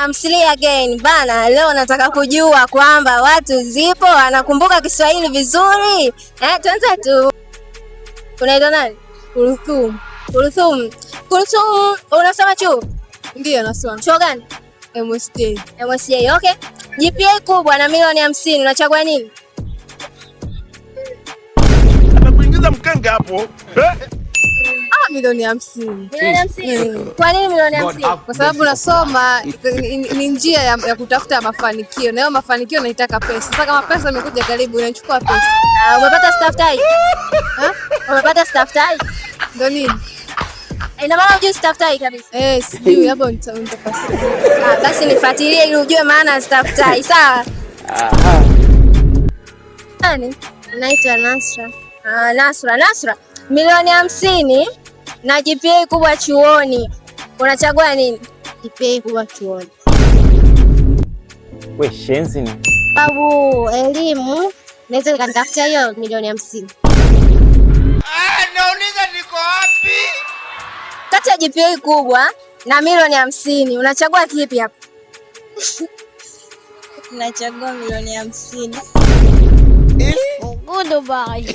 I'm Sili again bana. Leo nataka kujua kwamba watu zipo wanakumbuka Kiswahili vizuri. Tuanze tu. Unaitwa nani? Kuruthum. Kuruthum. Kuruthum, unasoma chuo? Ndiyo, nasoma. Chuo gani? MSJ. MSJ, okay. GPA kubwa na milioni 50 unachagua nini? Atakuingiza mkenge hapo eh? Ah, milioni 50. Milioni 50. Kwa nini milioni 50? Kwa sababu nasoma ni njia ya kutafuta mafanikio, na hiyo mafanikio naitaka pesa. Sasa kama pesa imekuja karibu, inachukua pesa. Ah, umepata staftahi? Ha? Umepata staftahi? Ndo nini? Ina maana hujui staftahi kabisa? Eh, sijui, hapo nitafasiri. Ah, basi nifuatilie ili ujue maana ya staftahi, sawa? Nani? Naitwa Nasra. Ah, Nasra, Nasra, milioni 50 na GPA kubwa chuoni unachagua nini? GPA kubwa chuoni. We shenzi ni. Sababu elimu naweza nikanitafutia hiyo milioni 50. Nauliza niko wapi? Kati ya GPA kubwa na milioni 50 unachagua kipi hapa? Nachagua milioni 50. Goodbye.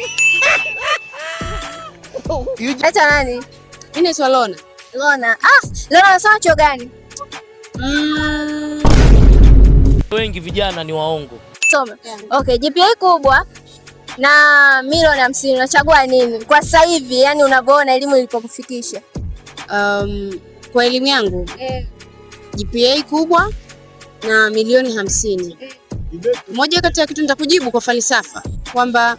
Naitwa nani? Mimi naitwa Lona. Lona. Ah, Lona unasoma chuo gani? Wengi vijana ni waongo. Soma. Okay, GPA kubwa na milioni 50 unachagua nini? Kwa sasa hivi, yani unavyoona elimu ilipokufikisha. Kwa elimu yangu GPA kubwa na milioni 50. Moja kati ya kitu nitakujibu kwa falsafa kwamba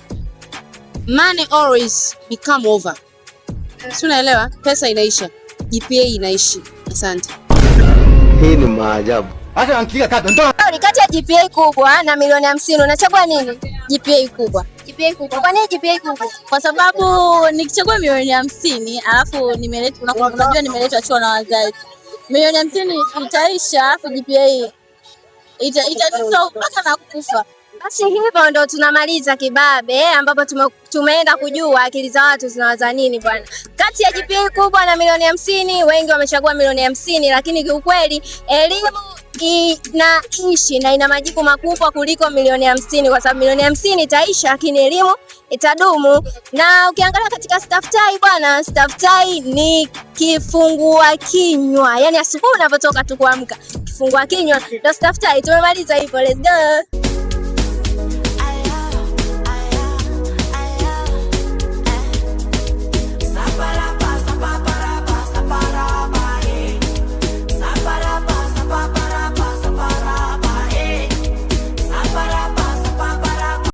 money always become over. Si unaelewa? Pesa inaisha, GPA inaishi. Asante. Hii ni maajabu. Hata ankiga kata ndo Ni kati ya GPA kubwa na milioni 50 unachagua nini? GPA kubwa. GPA kubwa. Kwa nini GPA kubwa? Kwa sababu nikichagua milioni 50 alafu nimeletwa, unajua nimeletwa chuo na wazazi. Milioni 50 itaisha, alafu GPA itanitoa mpaka na kufa. Basi hivyo ndo tunamaliza kibabe, ambapo tumeenda kujua akili za watu zinawaza nini bwana. Kati ya GPA kubwa na milioni 50, wengi wamechagua milioni 50, lakini kiukweli elimu inaishi na ina majibu makubwa kuliko milioni 50, kwa sababu milioni 50 itaisha, lakini elimu itadumu. Na ukiangalia katika staftahi bwana, staftahi ni kifungua kinywa, yani asubuhi unavyotoka tu kuamka, kifungua kinywa ndo staftahi. Tumemaliza hivyo, let's go.